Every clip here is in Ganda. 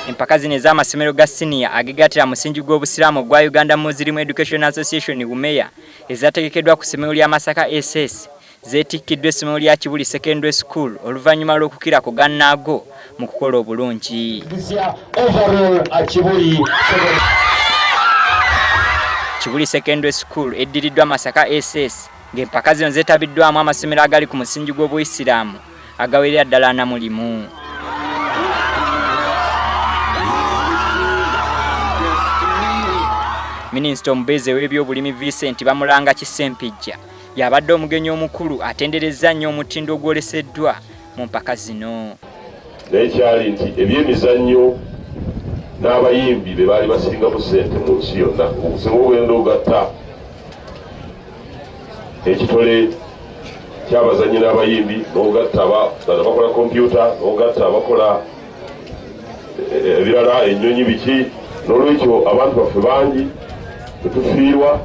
Empaka zino ez'amasomero ga siniya agegattira musingi gw'Obusiraamu ogwa Uganda Muslim Education Association UMEA ezategekeddwa ku ssomero lya Masaka SS zeetikkiddwa essomero lya Kibuli Secondary School oluvannyuma lw'okukira ku gannaago mu kukola obulungi. Kibuli Secondary School eddiriddwa Masaka SS ng'empaka zino zeetabiddwamu amasomero agali ku musingi gw'Obuyisiraamu agawerera ddala 41. Minisita omubeezi ow'ebyobulimi Vincent Bamulanga Kisempijja y'abadde omugenyi omukulu atenderezza nnyo omutindo ogwoleseddwa mu mpaka zino. Naye kyali nti ebyemizannyo n'abayimbi be baali basingamu ssente mu nsi yonna. Okusinga ogenda ogatta ekitole ky'abazannyi n'abayimbi n'ogatta abakola kompyuta n'ogatta abakola ebirala ennyonyi biki. N'olwekyo abantu baffe bangi tetufiirwa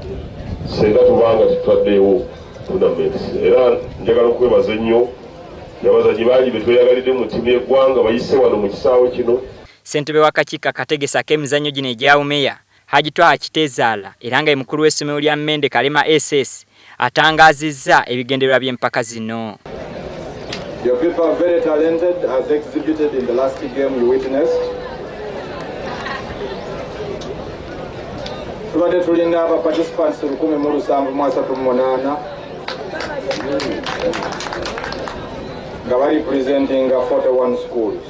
senga tubanga tetutaddeewo tournaments. Era njagala okwebaza ennyo abazannyi bangi be tweyagalidde mu ttiimu y'eggwanga bayise wano mu kisaawe kino. Ssentebe w'akakiiko akategesi ak'emizannyo gino egya UMEA, Haji Twaha Kiteezaala era nga ye mukulu w'essomero lya Mende Kalema SS atangaazizza ebigendererwa by'empaka zino. Your people are very talented as exhibited in the last game you witnessed. Tubadde tulina aba participants 1738 nga bali presentinga 41 schools.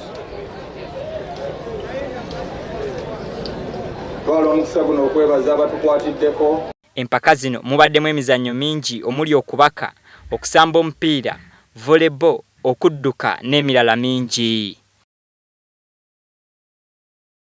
Twala omukisa guno okwebaza abatukwatiddeko. Empaka zino mubaddemu emizannyo mingi omuli okubaka, okusamba omupiira, volleyball, okudduka n'emirala mingi.